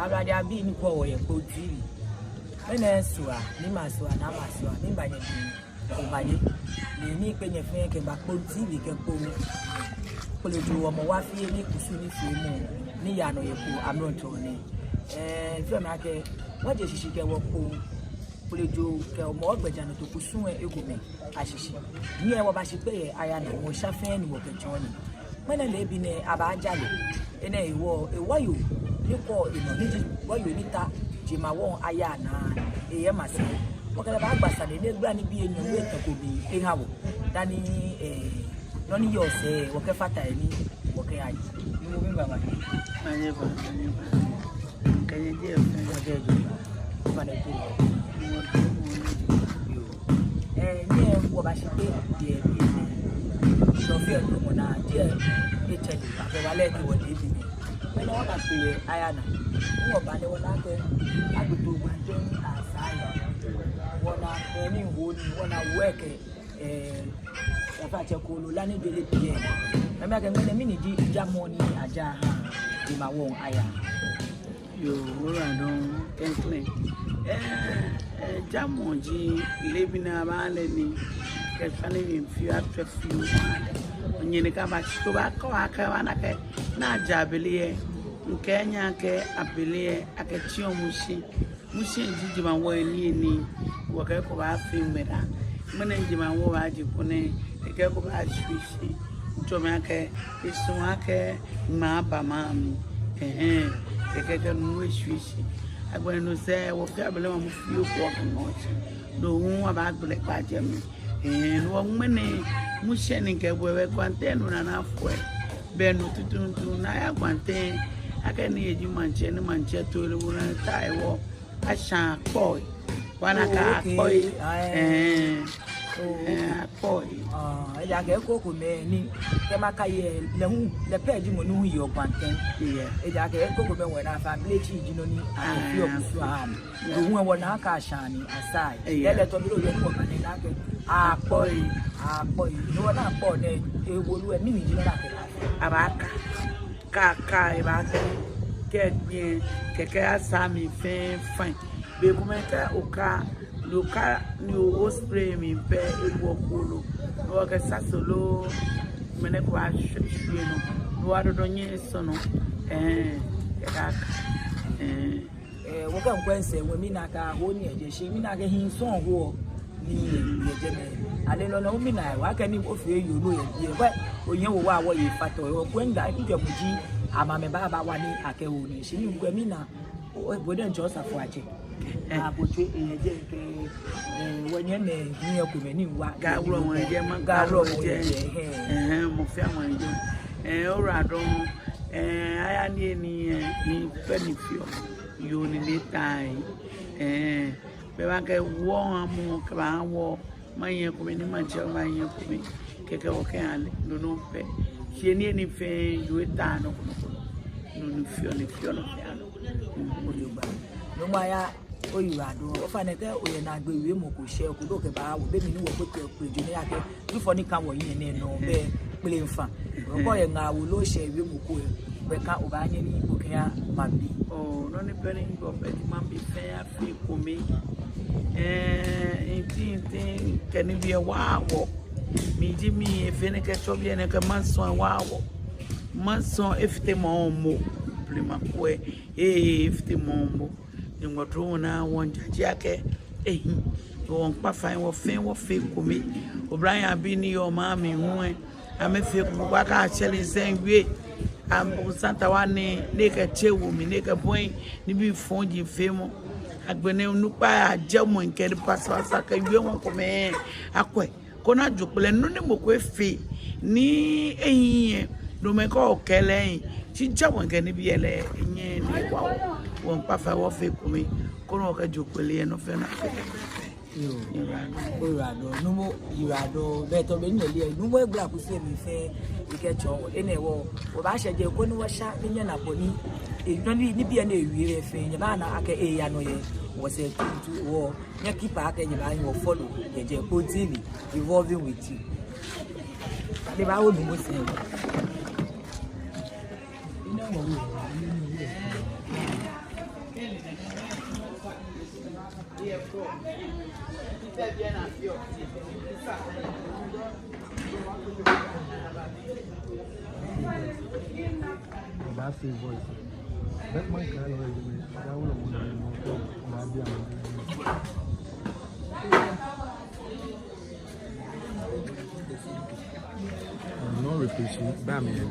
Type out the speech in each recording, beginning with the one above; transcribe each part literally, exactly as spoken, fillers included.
Awurade abii ni kwɛɔ wɔ yɛ Kpone T V. Mɛnɛ Sua, ni ma Sua, na ma Sua, ni ba nyɛ bi, o ba nyɛ. Ni ni kpee nyɛ fɛɛ kɛba Kpone T V kɛ Kpone Kplejoo Hɔmɔwɔ afi ni kusum ni feemɔ ni yaa nɔ yɛ Kpone amrɔ nɛɛ. Ɛɛ, fɛɛ mli akɛ, wɔje shishi kɛ wɔ Kpone Kplejoo kɛ Hɔmɔwɔ gbɛjianɔtoo kusum lɛ ekomɛi ashishi. Nyɛ wɔbashi kpee yɛ Ayana, wɔsha fɛɛ ni wɔkɛtsɔɔ nyɛ. Mɛnɛ leebi nɛɛ abaaja lɛ. Enɛ hewɔ, ewayoo ni kwɛɔ enɔ ni ji wayoo ni ta jemawɔŋ Ayana, eyɛ masɛi. Wɔkɛ lɛ baagba sane ni egbla nibii enyɔ ni etɛko bi eha wɔ. Dani, eh, nɔ ni yɔɔ sɛɛ, wɔkɛfata he ni wɔkɛya. Ni mɔ bi baba. Anyɛ ba, anyɛ ba. Kɛjɛ jɛ fɛɛ. Kɛjɛ jɛ ba. Ba ne ko. Yoo. Eh, nyɛ wɔbashi kpee yɛ biɛ nɛɛ. Sɔfia nɔ mɔ naa, jɛ etsɛ ni, afɛ wa lɛ ni wɔ leebi nɛɛ. Mɛnɛ wɔbakpee yɛ Ayana. Ni wɔba nɛɛ wɔna akɛ, agbɛnɛ wɔtee Asai. Wɔna, eh, ni wo ni, wɔna wɛkɛ, eh, afa tsɛ kolo la ni bele biɛ. Mɛɛ mɛɛ akɛ mɛnɛ mɛni ji jamɔ ni aja aha jemawɔŋ Ayana. Yoo, oyiwaladɔŋŋ klɛŋklɛŋ. Eh, eh, jamɔ ji leebi nɛɛ abaa lɛ ni kɛ shwane ni fioo atswa fioo. Nyɛ ni kɛ abashi kpee baakɔ akɛ baana akɛ ni aja abele lɛ. Ŋkɛɛ nyɛ akɛ abele lɛ akɛtsiɔ mushi. Mushi ji jemawɔŋ ni ni wɔkɛ eko baafee ŋmɛlɛ. Ŋmɛnɛ jemawɔŋ baaje kpo nɛɛ, ekɛ eko baashwie shi. Tsɔɔ mi akɛ, esumɔɔ akɛ ŋmaa aba maŋ mli. Ɛhɛɛ, ekɛ kɛ nu eshwie shi. Agbɛnɛ no sɛɛ, wɔfɛɛ abele mamu fioo ko wɔkɛ ŋɔɔ shi. No hu abaagbele kpaa jɛ mli. Ɛhɛɛ, no hewɔ ŋmɛnɛ, mushi ni kɛ bɔ wɛ gwantɛŋ no nana fɔɛ. Bɛ no tuuntu, na ya gwantɛŋ, akɛ ni eji maŋtsɛ, ni maŋtsɛ to lɛ wo na ta hewɔ. Asha akpɔi. Wɔna akɛ akpɔi. Ɛɛ, akpɔi. Ejaakɛ eko komɛi ni kɛ maka yɛ lɛ hu, lɛ pɛ ji mɔ ni hu yeɔ gwantɛŋ. Ejaakɛ eko komɛi wɔna afɔ abele tsi ji nɔ ni akɛfeɔ kusum aha amɛ. No hu wɔna akɛ asha ni Asai. Lɛ lɛ tɔ bi lo yɛ ni wɔkane naa akɛ akpɔi, akpɔi. No wɔna akpɔi nɛɛ, ewolo lɛ mɛni ji nɔ ni akɛ abaaka. Kaka ebaakɛ kɛ gbiɛ kɛkɛ asaa mli fɛɛ fine. Bei komɛi kɛ oka, ni oka ni o spray mli pɛ ebuɔ kolo. Ni okɛ sasolo mɛnɛ ko ashwie nɔ. Ni odɔdɔ nyɛ sɔnɔ. Ɛɛ, kɛkɛ aka. Ɛɛ. Ɛɛ, wɔkɛ ŋkwɛ nsɛ wɛ mina akɛ ho ni eje shi mina akɛ hin sɔŋ ho ni yɛ jɛmɛ. Ale nɔ nɔ mina wa kɛ ni ofee yoo nɔ yɛ biɛ. Wɛ, onyɛ wɔ wa wɔye fatɔ. Ɔkwɛ ŋga ŋjɛ muji ama mɛ baba wa ni akɛ ho ni shi ni ŋkwɛ mina. O, bo de ŋtsɔ safo atsɛ. Abotswe eyɛ jɛ kɛ, ɛɛ, wɔnyɛ nɛ hiɛ komɛi ni wa. Gawulɔ wɔyɛ jɛ ma, gawulɔ wɔyɛ jɛ. Ɛhɛɛ, mɔ fɛɛ mɔ yɛ jɛ. Ɛɛ, oyiwaladɔŋŋ. Ɛɛ, aya ni eni, ɛɛ, ni pɛ ni fioo. Yoo ni ni ta yi. Ɛɛ, bɛ ba kɛ wɔ amɔ kɛ ba wɔ. Maŋ yɛ kome ni maŋtsɛ maŋ yɛ kome. Kɛkɛ wɔkɛ ale, no nɔ pɛ. Shi eni eni fɛɛ, yoo eta nɔ ko nɔ ko nɔ. No ni fioo ni fioo nɔ fɛɛ nɔ. Ojogbaŋŋ. No maya, oyiwaladɔŋŋ. Ofainɛ kɛ oyɛ naagbee wiemɔ ko shɛ, ko do kɛba, wɔ be mli ni wɔkpee kpee jio ni akɛ. Before ni ka wɔyi nɛɛ nɔ, bɛ kpele nfa. Wɔkɔ yɛ ŋaa wolo shɛ wiemɔ ko yɛ. Bɛ ka obaanyɛ ni okɛya maŋbii. Oo, nɔ ni pɛ ni ŋgbɔ pɛ ti maŋbii fɛɛ ya fee kome. Ɛɛ, nti, nti, kɛ nibii ewa wɔ. Mi ji mi, efee nɛkɛ tsɔ biɛ nɛkɛ mansɔ ewa wɔ. Mansɔ efite mɔ mɔ. Blema kwɛ. Ee, efite mɔ mɔ. Nyɔŋmɔ dromɔ naa wɔŋjaje akɛ. Ehi. Wɔŋkpa fai wɔ fɛɛ wɔ fee kome. Oblahii abii ni yɔɔ maŋ mli hu ɛ. Amɛfee kome kpakpa akɛ atsɛ lɛ sɛɛ wie. Abonsam tawa nɛɛ, ni ekɛ tsɛ wo mli, ni ekɛ bɔi, nibii fɔji feemɔ. Agbɛnɛ onukpa ajɛ mɔ ŋkɛ ni pasapasa kɛ wiemɔ komɛi akwɛ. Koni ajo kpele nɔ ni mɔ ko efee, ni ehiɛ, no mɛi kɔ kɛlɛ, tsi jɛ mɔ ŋkɛ nibii lɛ, enyɛ ni wa wɔ. Wɔŋkpa fai wɔ fee kome, koni wɔkɛjo kpele yɛ nɔ fɛɛ nɔ fɛɛ. Yoo. Oyiwaladɔŋŋ. Numo, oyiwaladɔŋŋ. Bɛ tɔ be ni ele, numo egbla kusum mli fɛɛ, ekɛtsɔɔ wɔ. Enɛ hewɔ, wɔbaashɛ jɛi koni wɔsha, ni nyɛna bɔ ni, e, nɔ ni, nibii ni ewie fɛɛ, nyɛbaana akɛ eya nɔ yɛ wɔsɛɛ tuuntu hewɔ, nyɛkipa akɛ nyɛbaanyɛ follow yɛ jɛi Kpone T V, evolving with you. Ade baawo numo sɛɛ. Enɛ hewɔ, That's his voice. That man can't really do it. That will be more. No repeat, ba mi yɛ.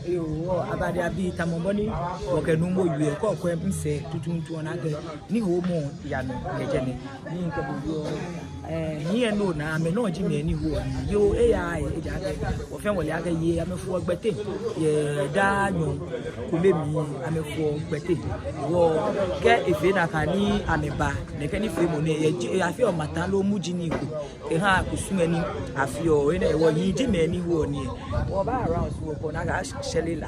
Yoo, Abade abii, tamɔ bɔ ni wɔkɛ nuumo wie, kɛ okwɛ misɛɛ tuuntu lɛ, ona akɛ nihoomɔ yaa nɔ yɛ jɛmɛ. Ni mikɛ bo wieɔ, eh, ni yɛ nɔ naa, amɛ nɔŋŋ ji mɛi ni hoɔ nii. Yoo, eyaa, ejaakɛ wɔfɛɛ wɔle akɛ yei amɛfoɔ gbɛteŋ yɛ daa nyɔɔŋ kome mli, amɛfoɔ gbɛteŋ. Hewɔ kɛ efee nakai ni amɛba nɛkɛ nifeemɔ nɛɛ, yɛ ji, afeɔ maŋ ta loo muji nii ko kɛha kusum lɛ ni afeɔ, enɛ hewɔ yei ji mɛi ni hoɔ nii. Wɔbaa around, wɔkɛ ona akɛ ashɛre la,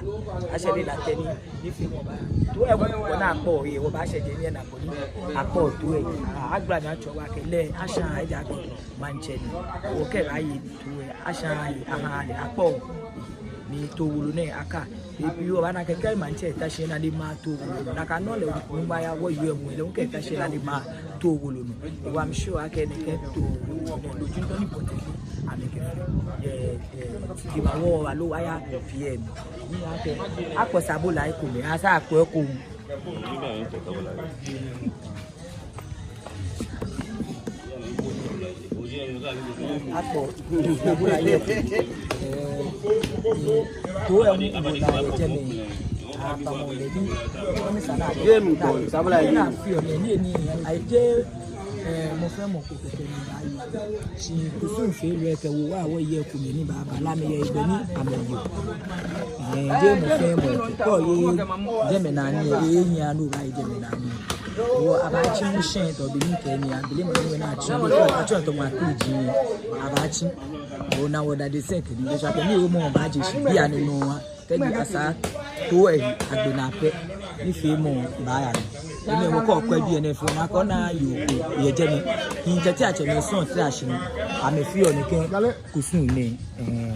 ashɛre la tɛŋŋ ni nifeemɔ baa. Too lɛ, wɔna akpɔ yɛ, wɔbaashɛ jɛmɛ ni wɔna akpɔ too lɛ. Agbla ni atsɔɔ wɔ akɛ lɛ, asha ejaakɛ maŋtsɛ ni. Wɔkɛbaaye too lɛ, asha aha lɛ akpɔ. Ni too wolo nɛɛ aka. Ebi wɔbaana akɛ kɛ maŋtsɛ ta shi lɛ, ni ema too wolo nɔ. Nakai nɔŋŋ lɛ, wɔbaaya wɔyɔɔ ŋwɛi lɛ, wɔkɛ ta shi lɛ, ni ema too wolo nɔ. Hewɔ I'm sure akɛ nɛkɛ too wolo nɛɛ, no ji nɔ ni bɔti amɛkɛfee. Yɛ, yɛ, Timawɔ aloo Waya P M. Ni akɛ, akpɔ sabula ekomɛi, asa akpɔ eko. Akpɔ. Too lɛ hu wolo yɛ jɛmɛ. Akpamɔ lɛ ni. Yɛ mi kɔ, sabula yɛ. Ni afeɔ nɛɛ, ni, ni, ayi jɛ, eh, mɔ fɛɛ mɔ ko kɛkɛ ni ayi. Shi kusumfeelɔi kɛ wɔ, wɔ, wɔyɛ komɛi ni baaba lɛ, amɛyɛ hegbɛ ni amɛyeɔ. Eh, jeee mɔ fɛɛ mɔ ko yɛ jɛmɛ naa ni, eh, nyɛ nɔ ba yɛ jɛmɛ naa ni. Hewɔ abaatsi ŋshɛ tɔ bi ni kɛ ni abele mɔ ni wɛ na tsi ni kɛ atsi tɔ ma kuli ji ni abaatsi. Ona wɔ dadesɛŋ kɛ ni bɛ sɔ akɛ nihoomɔ baaje shi bianɛ nɔŋŋ wa. Kɛji asa too lɛ agbe naa pɛ, nifeemɔ baaya nɔ. Enɛ hewɔ kɛ okwɛ biɛ nɛɛ fɛɛ ona akɛ yoo ko yɛ jɛmɛ. Hii tɛtɛ atsɛ mɛi sɔŋŋ tɛ ashi ni amɛfeɔ nɛkɛ kusum nɛɛ. Eh.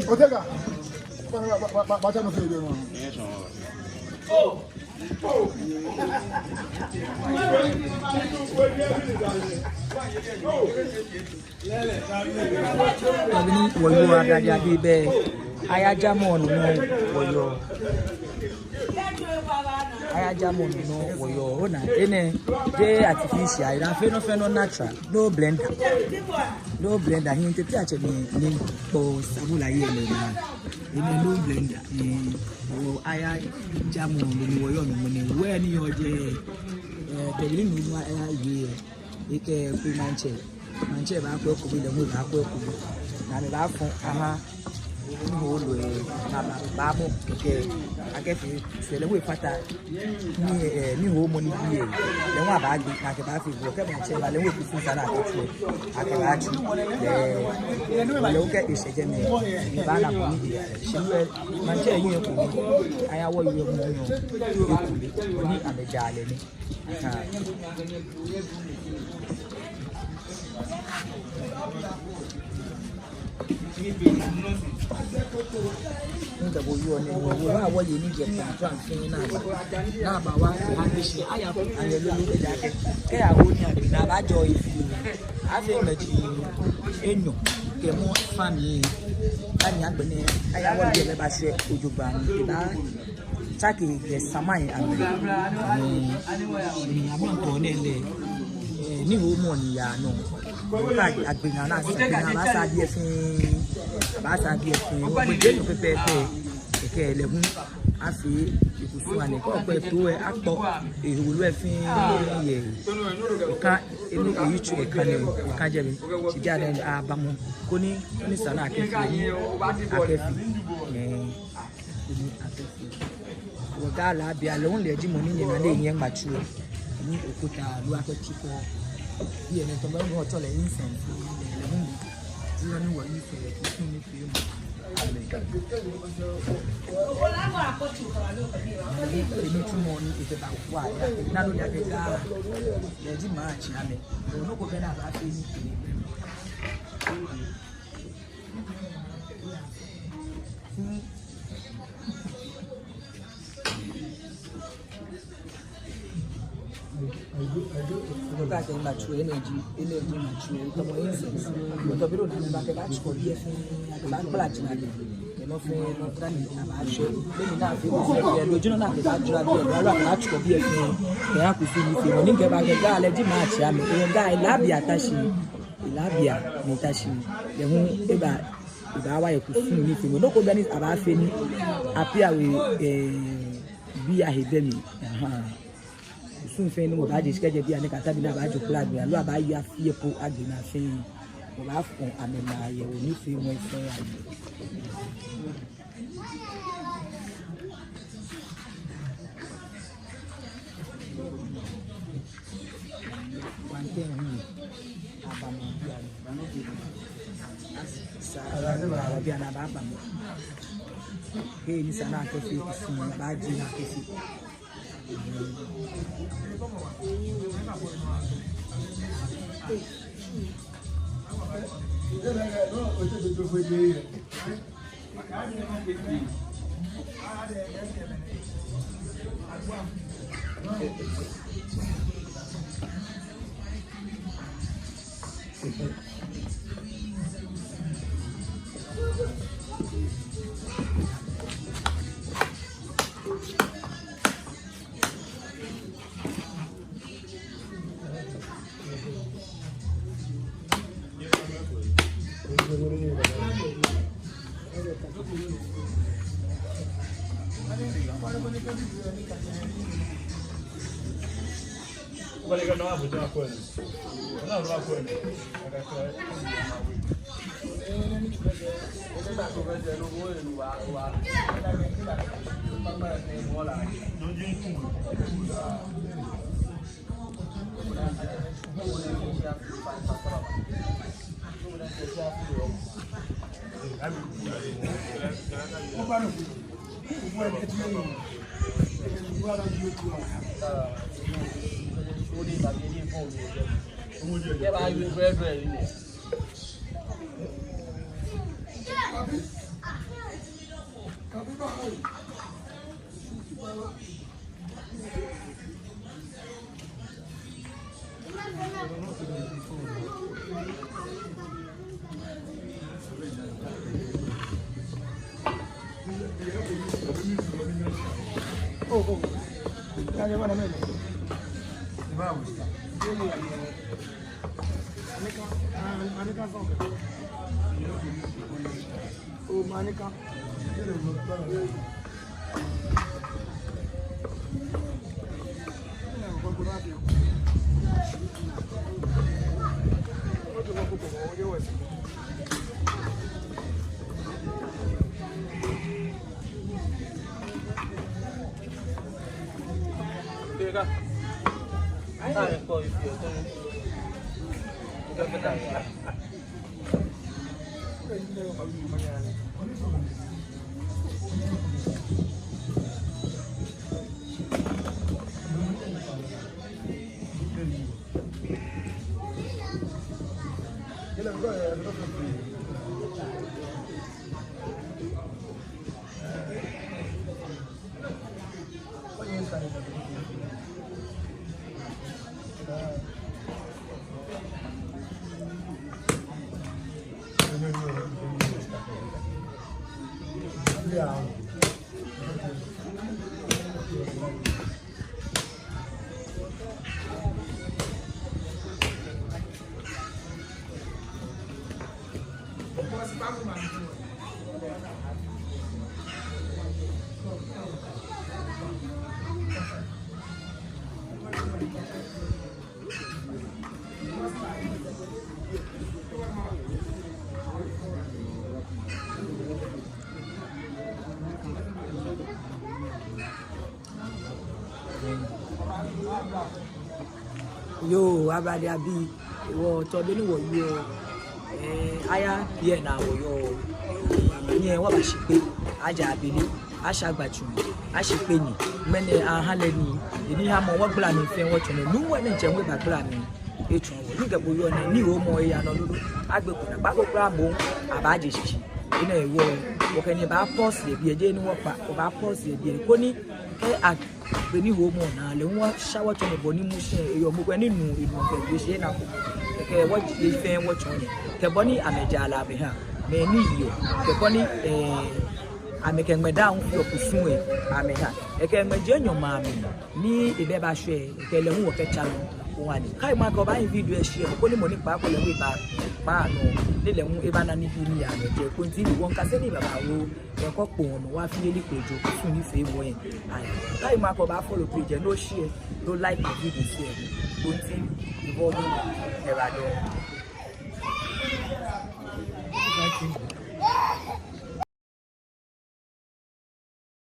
Otega. Ba, ba, ba, ba, ba, ba, no fe de no. Tɔbini wɔyɔɔ adadi adi bɛ. Ayajamɔ nɔ wɔyɔɔ. Ayajamɔ nɔ wɔyɔɔ. Ona, enɛ, jeee artificial, ena fɛɛ nɔ fɛɛ nɔ natural. No blender. No blender. Hiɛ tete atsɛ mi ni kpɔ sabula yɛ lɛ naa. Enɛ no blender. Ee, wɔ ayajamɔ nɔ ni wɔyɔɔ nɔ mɔ nɛ. Wɛ ni yɔɔ jɛ, ee, tɛbili nɔ ni ayawie. Ekɛ kpe maŋtsɛ. Maŋtsɛ baakwɛ kube, lɛ hu baakwɛ kube. Ni amɛbaafɔ aha. Ni hoo lɛ, ni amɛbaamɔ kɛkɛ. Akɛfee, sɛɛ lɛ hu efata. Ni, ee, ni hoo mɔ ni bi yɛ. Lɛ hu abaagbe, ni akɛbaafee bo. Kɛ maŋtsɛ ba, lɛ hu ekusum sa ni akɛtsu. Akɛbaatsu. Ee, lɛ hu kɛ eshɛ jɛmɛ. Ni baana bɔ ni bi yɛ. Shi lɛ, maŋtsɛ yɛ ekome. Ayawo yɛ ekome. Ekome. Ni amɛjaa lɛ nɛ. Ni kɛ bo yɔɔ nɛɛ, wɔ, wɔ, wɔ, wɔye ni jɛ kɔntrakt fɛɛ naa ba. Naa ba wa, ambition, aya, aya lolo, ejaakɛ kɛ awo ni abi, ni abaajɔ efi. Afee ŋmɛji enyɔ, kɛ mɔ fami, kɛ ni agbɛnɛ, aya wɔ ni amɛbaashɛ ojogbaŋŋ, eba. Tsake yɛ sama yɛ amɛ. Ee, ni amɛtɔ nɛɛ lɛ, ee, ni hoo mɔ ni yaa nɔ. Kɛ agbe naa ni asa, agbe naa, abaasa biɛ fɛɛ, abaasa biɛ fɛɛ. Wɔgbɛ je nɔ pɛpɛɛpɛ. Kɛkɛ lɛ hu afee ekusum anɛ. Kɛ okwɛ too lɛ akpɔ, ee, hoo lɛ fɛɛ yɛ. Eka, enu, eyitso eka nɛɛ, eka jɛmɛ. Shi ja nɛɛ abamɔ. Koni, koni sa ni akɛfee, akɛfee. Ee. Ni akɛfee. Wɔ Ga lɛ biɛ lɛ, ole ji mɔ ni nyɛ naa lɛ nyɛ ŋma tsu. Ni okuta lɛ akɛtsukɔ. Biɛ nɛɛ tɔmɔ ni wɔtsɛɔ lɛ incense. Lɛ hu. Tsu ni wɔyi fɛɛ, tsu ni fɛɛ mɔ. Amen. Enu tsu mɔ ni ekɛba wa ya. Naa nɔ ni akɛ Ga. Lɛ ji March amɛ. Nɔ ko bɛ ni abaafee ni. Kɛ akɛ maŋtsɛ energy, energy maŋtsɛ, tɔmɔ incense. Tɔbiro naa ni ba kɛ ba tsu kɔ biɛ fɛɛ, kɛ ba kpla jina lɛ. Kɛ nɔ fɛɛ nɔ tara ni abaashɛ. Be ni naa fɛɛ, fɛɛ, lɛ ji nɔ ni akɛ ba jira biɛ, lɛ aloo akɛ ba tsu kɔ biɛ fɛɛ. Kɛ akusum ni fɛɛ, nɔ ni kɛ ba kɛ Ga lɛ ji March amɛ. Ee, Ga lɛ abi ata shi. Lɛ abi a, ni ta shi. Lɛ hu eba, ebaawa yɛ kusum ni fɛɛ mli. Nɔ ko bɛ ni abaafee ni apia we, ee, biɛ ahe bɛ mli. Ahaa. Kusum fɛɛ ni wɔbaaje shi kɛjɛ biɛ ni kata bi ni abaajo kpla gbɛ, aloo abaaye afi yɛ po agbe naa fɛɛ. Wɔbaafɔ amɛ naa yɛ wɔ ni fɛɛ mli fɛɛ aye. Kwantɛ hu abamɔ biɛ nɛɛ. Sa biɛ nɛɛ ababamɔ. Hei ni sa ni akɛfee kusum, abaaje ni akɛfee. Yoo, ablade abii, wɔtsɔ be ni wɔyɔɔ, eh, aya biɛ naa wɔyɔɔ. Nyɛ wɔba Shikpe, aja abele, asha gbatsu, ashikpe ni, ŋmɛnɛ aha lɛ nii, eni ha mɔ wɔgbla mli fɛɛ wɔtsɔ nɔ, nuu wɛ ni ntsɛ ŋwɛ ba gbla mli, etsɔ wɔ, ni kɛ bo yɔɔ nɛɛ, ni omɔ eya nɔ lolo, agbe ko naa, kpaako kwraa moŋ, abaaje shishi, enɛ hewɔ, wɔkɛ nyɛ baa pause yɛ biɛ, jeee ni wɔkpa, wɔbaa pause yɛ biɛ, koni, kɛ a Be ni hoomɔ naa lɛ, wɔsha wɔtsɔne bɔ ni mu shɛ, eyɔɔ mɔ ko ni nu, enu kɛ gbeshie naa ko. Kɛkɛ wɔje fɛɛ wɔtsɔne. Kɛ bɔ ni amɛjaa lɛ amɛha. Mɛi ni yeɔ. Kɛ bɔ ni, eh, amɛkɛ ŋmɛdaa hu feɔ kusum lɛ amɛha. Kɛkɛ ŋmɛji enyɔ ma amɛ. Ni ebɛ ba shwɛ, kɛ lɛ hu wɔkɛtsa nɔ. Wani. Kaayi ma kɛ oba hi video lɛ share. Koni mɔ ni kpaako lɛ hu eba. Kpaa nɔ. Ni lɛ hu eba na nibii ni yaa nɔ jɛ. Koni wɔkase nii babaoo. Ekɔ kpɔŋ nɔ wa fi eli ko jo kusum nifeemɔ lɛ. Ayi. Kaayi ma kɛ oba follow page lɛ, no share, no like the video share. Koni evolve era dɔ.